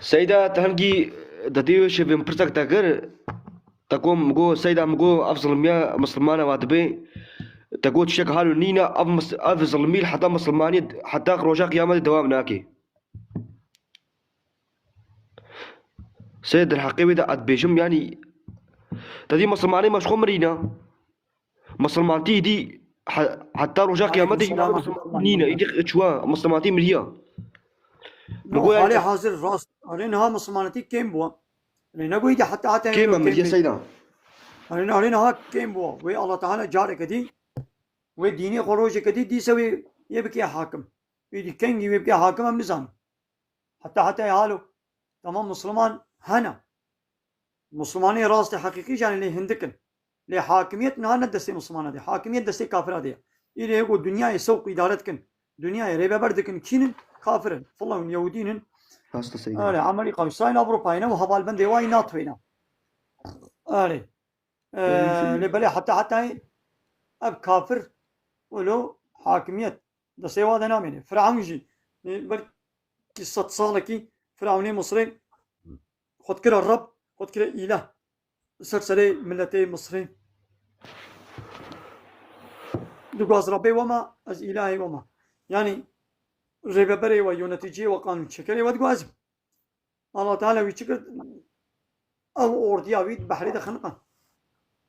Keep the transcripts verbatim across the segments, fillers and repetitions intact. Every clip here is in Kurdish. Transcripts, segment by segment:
Seyda, te hingî dedê wê şevê min pirsek te kir. Te got, min got, Seyda, min got, ev zilmiya misilmana wa dibê. Te got, tiştek halo nîne, ev mis-, ev zilmî heta misilmanî, heta roja qiyametê dewam nake. Seyda, di heqê wê de ez dibêjim, yanî, te dî misilmanê me ji xwe mirîne. Misilmantî îdî he-, heta roja qiyametê Aleyküm selam. Misilman nîne. Îdî çiwa misilmantî miriya. No, Bi goya halê hazir rast. Halê niha misilmanetî kêm bû. Halê ne goyî de heta heta kêm em miriye seyda. Halê, halê niha kêm bû. Wê Allah Teala careke dî, wê dînê xwe rojeke dî dîse wê yê bike hakim. Wê dî kengî wê bike hakim em nizanin. Heta heta halo. Tamam, misilman hene. Misilmanê rastê heqîqî jî lê hindik in. Lê hakimiyet niha ne destê misilmana de. Hakimiyet destê kafira de ye. Îlê ku dinyayê sewq îdare dikin, dinyayê rêveber dikin, kî nin? Kafir in. Fila hûn yehûdî nin. Rast e seyda. Erê, Amerîka, Îsraîl, Ewropayê ne û hevalbendê wayî NATO yê ne. Erê. Ee, lê belê heta hetayê ev kafir wilo hakimiyet destê wa de namêne. Firavun jî, e, belkî sed salekî Firavunê Misrê xwe dikire Reb, xwe dikire îlah. Li ser serê miletê Misrê. Diguaz Rebê we ma, ez îlahê we ma. Yanî rêveberê we, yöneticiyê we, qanûnçekerê we digo ez im. Allah Teala wî çi kir? Ew ordiya wî di behrê de xeniqan.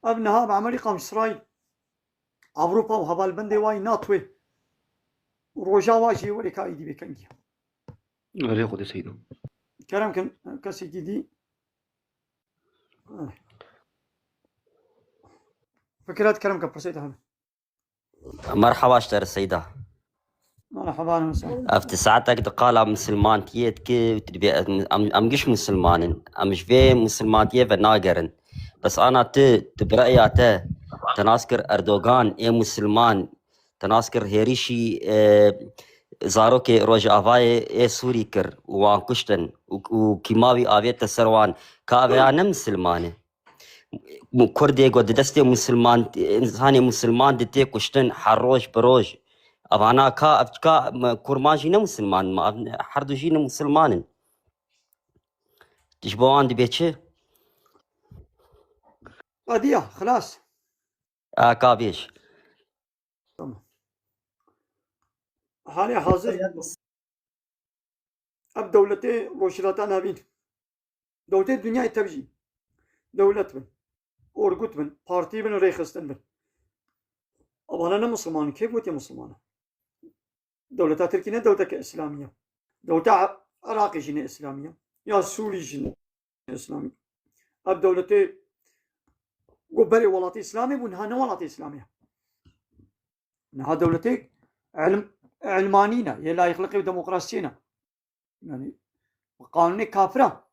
Ev niha bi Amerîka û Îsraîl, Ewropa û hevalbendê wayî NATOyê. Roja wa jê werê ka êdî bê kengî. Erê Xwedê seyda. Kerem kin, kesekî dî. Fikret kerem ke pirsê te hebe. Merhaba ji te re seyda. Merhaba, Nûsa. Ev ti saetek di qala misilmantiyê dike, tu dibê em, em, em giş misilman in. Em ji vê misilmantiyê ve nagerin. Bes ana tu, tu bi reya te, te nas kir Erdogan ê misilman, te nas kir hêrişî, e, zarokê Rojavayê ê Sûrî kir û wan kuştin û, û kîma wî avête ser wan. Ka ev ya ne misilman e? Kurdê ku di destê musilman, insanê musilman di tê kuştin her roj bi roj. Evana ka, ev ka, me, kurman jî ne musilman in, ma ev her du jî ne musilman in. Ji bo wan dibê çi? Qediya, xilas. A, ka bêj. Tamam. Halê hazir ev dewletê Rojhilata Navîn, dewletê dinyayê tev jî, dewlet bin, orgut bin, partî bin, rêxistin bin. Evana ne musulman in, kê gotiye musulman e? Dewleta Tirkî ne dewleteke îslamî ye. Dewleta Iraqê jî ne îslamî ye. Ya Sûrî jî ne îslamî. Ev dewletê ku berê welatê îslamê bû, niha ne welatê îslamê ye. Niha dewletê ilm-, ilmanî ne, yê layıklıkê û demokrasiyê ne. Yani, bi qanûnê kafira.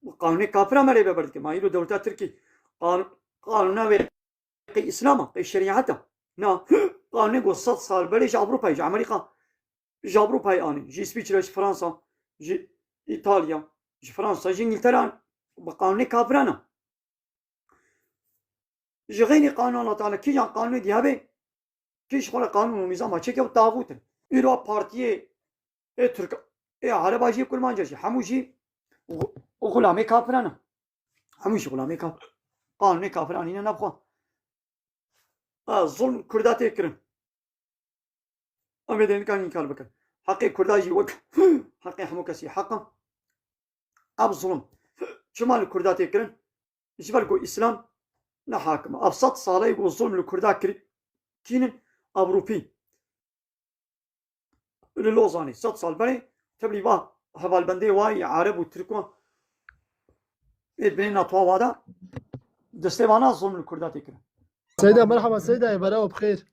Bi qanûnê kafira me rêveber dike. Ma îro dewleta Tirkî qan-, qanûna wê qey îslam a, qey şerîet a. Na, qanûnê ku sed sal berê ji Ewropayê, ji Amerîka, ji Ewropayê anî. Ji Îsviçre, ji Fransa, ji Îtalya, ji Fransa, ji Îngiltere anî. Bi qanûnê kafiran a. Ji xeynî qanûn Allah Teala kîjan qanûnê dî hebe, kî ji xwe re qanûn û nîzama çêke û taxût in. Îro partiyê ê Tirk, ê Ereba jî, Kurmanca jî, hemû jî xu-, xulamê kafiran in. Hemû jî xulamê kafir. Qanûnê kafiran anîne nav xwe. Ha, zulm Kurda tê kirin. Em ê dê nikan înkar bikin. Heqê Kurda jî wek heqê hemû kesî heq e. Ev zulm çima li Kurda tê kirin? Ji ber ku Îslam ne hakim e. Ev sed sale ye ku zulm li Kurda kir-, kînin Ewropî. Li Lozanê sed sal berê tevlî va hevalbendê wayî Ereb û Tirko ê binê NATO wa da destê vana zulm li Kurda tê kirin. Seyda, merhaba Seyda, beraw bi xêr.